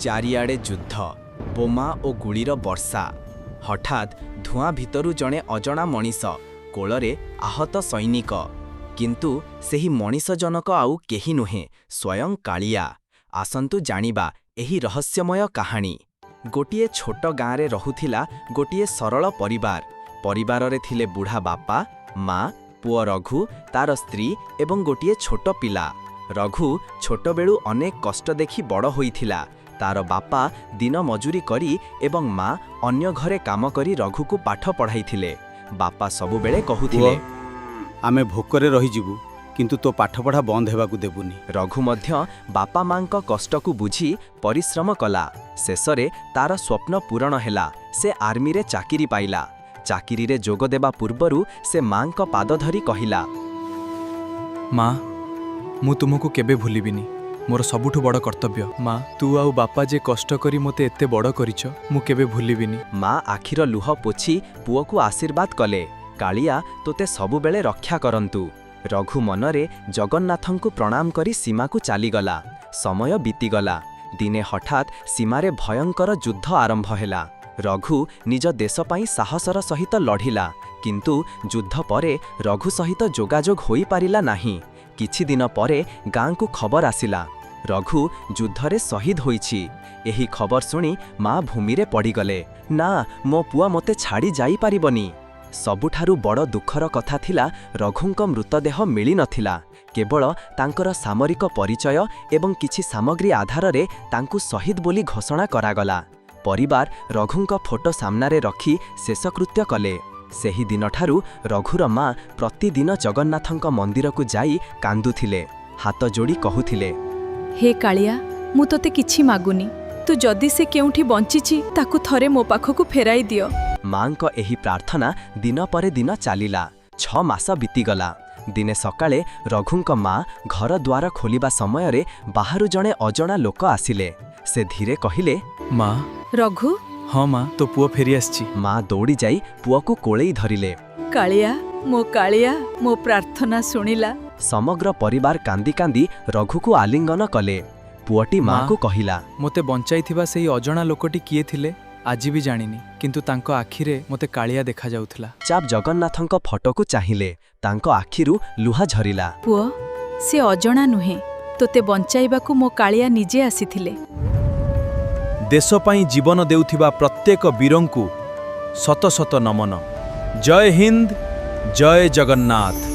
ଚାରିଆଡ଼େ ଯୁଦ୍ଧ, ବୋମା ଓ ଗୁଳିର ବର୍ଷା। ହଠାତ୍ ଧୂଆଁ ଭିତରୁ ଜଣେ ଅଜଣା ମଣିଷ, କୋଳରେ ଆହତ ସୈନିକ। କିନ୍ତୁ ସେହି ମଣିଷ ଜନକ ଆଉ କେହି ନୁହେଁ, ସ୍ୱୟଂ କାଳିଆ। ଆସନ୍ତୁ ଜାଣିବା ଏହି ରହସ୍ୟମୟ କାହାଣୀ। ଗୋଟିଏ ଛୋଟ ଗାଁରେ ରହୁଥିଲା ଗୋଟିଏ ସରଳ ପରିବାର। ପରିବାରରେ ଥିଲେ ବୁଢ଼ା ବାପା, ମା, ପୁଅ ରଘୁ, ତାର ସ୍ତ୍ରୀ ଏବଂ ଗୋଟିଏ ଛୋଟ ପିଲା। ରଘୁ ଛୋଟବେଳୁ ଅନେକ କଷ୍ଟ ଦେଖି ବଡ଼ ହୋଇଥିଲା। ତାର ବାପା ଦିନ ମଜୁରୀ କରି ଏବଂ ମା ଅନ୍ୟ ଘରେ କାମ କରି ରଘୁକୁ ପାଠ ପଢ଼ାଇଥିଲେ। ବାପା ସବୁବେଳେ ପୁଅ, କହୁଥିଲେ, ଆମେ ଭୋକରେ ରହିଯିବୁ, କିନ୍ତୁ ତୋ ପାଠପଢ଼ା ବନ୍ଦ ହେବାକୁ ଦେବୁନି। ରଘୁ ମଧ୍ୟ ବାପା ମାଙ୍କ କଷ୍ଟକୁ ବୁଝି ପରିଶ୍ରମ କଲା। ଶେଷରେ ତାର ସ୍ୱପ୍ନ ପୂରଣ ହେଲା। ସେ ଆର୍ମିରେ ଚାକିରି ପାଇଲା। ଚାକିରିରେ ଯୋଗଦେବା ପୂର୍ବରୁ ସେ ମାଙ୍କ ପାଦ ଧରି କହିଲା, ମା, ମୁଁ ତୁମକୁ କେବେ ଭୁଲିବିନି। ମୋର ସବୁଠୁ ବଡ଼ କର୍ତ୍ତବ୍ୟ ମା। ତୁ ଆଉ ବାପା ଯେ କଷ୍ଟ କରି ମୋତେ ଏତେ ବଡ଼ କରିଛ, ମୁଁ କେବେ ଭୁଲିବିନି। ମା ଆଖିର ଲୁହ ପୋଛି ପୁଅକୁ ଆଶୀର୍ବାଦ କଲେ, "କାଳିଆ ତୋତେ ସବୁବେଳେ ରକ୍ଷା କରନ୍ତୁ।" ରଘୁ ମନରେ ଜଗନ୍ନାଥଙ୍କୁ ପ୍ରଣାମ କରି ସୀମାକୁ ଚାଲିଗଲା। ସମୟ ବିତିଗଲା। ଦିନେ ହଠାତ୍ ସୀମାରେ ଭୟଙ୍କର ଯୁଦ୍ଧ ଆରମ୍ଭ ହେଲା। ରଘୁ ନିଜ ଦେଶ ପାଇଁ ସାହସର ସହିତ ଲଢ଼ିଲା। କିନ୍ତୁ ଯୁଦ୍ଧ ପରେ ରଘୁ ସହିତ ଯୋଗାଯୋଗ ହୋଇପାରିଲା ନାହିଁ। କିଛି ଦିନ ପରେ ଗାଁକୁ ଖବର ଆସିଲା, ରଘୁ ଯୁଦ୍ଧରେ ଶହୀଦ ହୋଇଛି। ଏହି ଖବର ଶୁଣି ମା ଭୂମିରେ ପଡ଼ିଗଲେ। "ନା, ମୋ ପୁଅ ମୋତେ ଛାଡ଼ି ଯାଇପାରିବନି।" ସବୁଠାରୁ ବଡ଼ ଦୁଃଖର କଥା ଥିଲା, ରଘୁଙ୍କ ମୃତଦେହ ମିଳିନଥିଲା। କେବଳ ତାଙ୍କର ସାମରିକ ପରିଚୟ ଏବଂ କିଛି ସାମଗ୍ରୀ ଆଧାରରେ ତାଙ୍କୁ ଶହୀଦ ବୋଲି ଘୋଷଣା କରାଗଲା। ପରିବାର ରଘୁଙ୍କ ଫଟୋ ସାମ୍ନାରେ ରଖି ଶେଷକୃତ୍ୟ କଲେ। ସେହି ଦିନଠାରୁ ରଘୁର ମା ପ୍ରତିଦିନ ଜଗନ୍ନାଥଙ୍କ ମନ୍ଦିରକୁ ଯାଇ କାନ୍ଦୁଥିଲେ, ହାତ ଯୋଡ଼ି କହୁଥିଲେ, ହେ କାଳିଆ, ମୁଁ ତୋତେ କିଛି ମାଗୁନି। ତୁ ଯଦି ସେ କେଉଁଠି ବଞ୍ଚିଛି, ତାକୁ ଥରେ ମୋ ପାଖକୁ ଫେରାଇ ଦିଅ। ମାଙ୍କ ଏହି ପ୍ରାର୍ଥନା ଦିନ ପରେ ଦିନ ଚାଲିଲା। 6 ମାସ ବିତିଗଲା। ଦିନେ ସକାଳେ ରଘୁଙ୍କ ମା ଘର ଦ୍ୱାର ଖୋଲିବା ସମୟରେ ବାହାରୁ ଜଣେ ଅଜଣା ଲୋକ ଆସିଲେ। ସେ ଧୀରେ କହିଲେ, ମା। ରଘୁ! ହଁ ମା, ତୋ ପୁଅ ଫେରି ଆସିଛି। ମା ଦୌଡ଼ି ଯାଇ ପୁଅକୁ କୋଳେଇ ଧରିଲେ। କାଳିଆ, ମୋ କାଳିଆ ମୋ ପ୍ରାର୍ଥନା ଶୁଣିଲା। ସମଗ୍ର ପରିବାର କାନ୍ଦି କାନ୍ଦି ରଘୁକୁ ଆଲିଙ୍ଗନ କଲେ। ପୁଅଟି ମା। ମାକୁ କହିଲା, ମୋତେ ବଞ୍ଚାଇଥିବା ସେଇ ଅଜଣା ଲୋକଟି କିଏ ଥିଲେ ଆଜି ବି ଜାଣିନି, କିନ୍ତୁ ତାଙ୍କ ଆଖିରେ ମୋତେ କାଳିଆ ଦେଖାଯାଉଥିଲା। ଚାପ୍ ଜଗନ୍ନାଥଙ୍କ ଫଟୋକୁ ଚାହିଁଲେ। ତାଙ୍କ ଆଖିରୁ ଲୁହ ଝରିଲା। ପୁଅ, ସେ ଅଜଣା ନୁହେଁ। ତୋତେ ବଞ୍ଚାଇବାକୁ ମୋ କାଳିଆ ନିଜେ ଆସିଥିଲେ। ଦେଶ ପାଇଁ ଜୀବନ ଦେଉଥିବା ପ୍ରତ୍ୟେକ ବୀରଙ୍କୁ ଶତ ଶତ ନମନ। ଜୟ ହିନ୍ଦ, ଜୟ ଜଗନ୍ନାଥ।